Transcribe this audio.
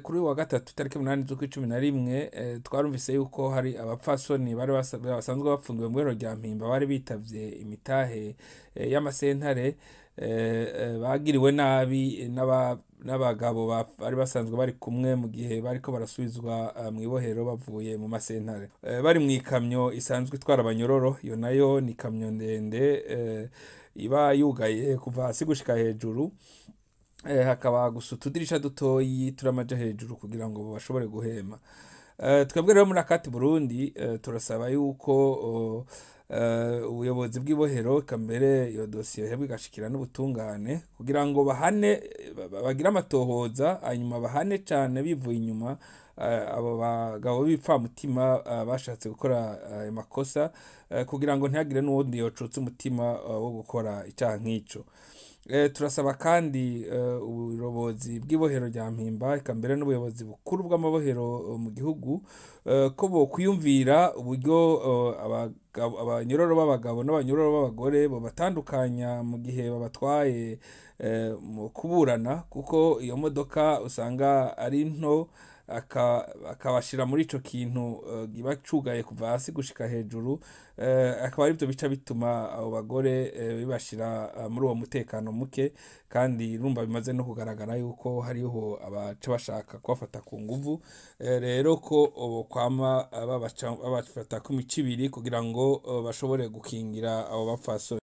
Kuri uyu wa gatatu tariki 8 z'ukwa 11, twarumvise yuko hari abapfasoni bari basanzwe bapfungiwe mu ibohero rya Mpimba bari bitavye imitahe y'amasentare, bagiriwe nabi n'abagabo bari basanzwe bari kumwe mu gihe bariko barasubizwa mw'ibohero bavuye mu masentare. Bari mw'ikamyo isanzwe itwara abanyororo, iyo nayo ni ikamyo ndende iba yugaye kuva hasi gushika hejuru, hakaba gusa utudirisha dutoyi turamaja hejuru kugira ngo bashobore guhema. Twebwe rero muri Akati Burundi turasaba yuko ubuyobozi bw'ibohero, eka mbere iyo dosiye yohebwa igashikira n'ubutungane kugira ngo bahane, bagire amatohoza, hanyuma bahane cane bivuye inyuma abo bagabo b'ibipfamutima bashatse gukora ayo makosa, kugira ngo ntihagire n'uwundi yocutsa umutima wo gukora icaha nk'ico. Turasaba kandi ubuyobozi bw'ibohero rya Mpimba, eka mbere n'ubuyobozi bukuru bw'amabohero mu gihugu, ko bokwiyumvira uburyo abanyororo b'abagabo n'abanyororo b'abagore bobatandukanya mu gihe babatwaye mu kuburana, kuko iyo modoka usanga ari nto, akabashira muri ico kintu kiba cugaye kuva hasi gushika hejuru, akaba arivyo bica bituma abo bagore bibashira muri uwo mutekano muke. Kandi urumva bimaze no kugaragara yuko hariho abaca bashaka kubafata ku nguvu, rero ko bokwama babafata ku mico ibiri kugira ngo bashobore gukingira abo bapfasoni.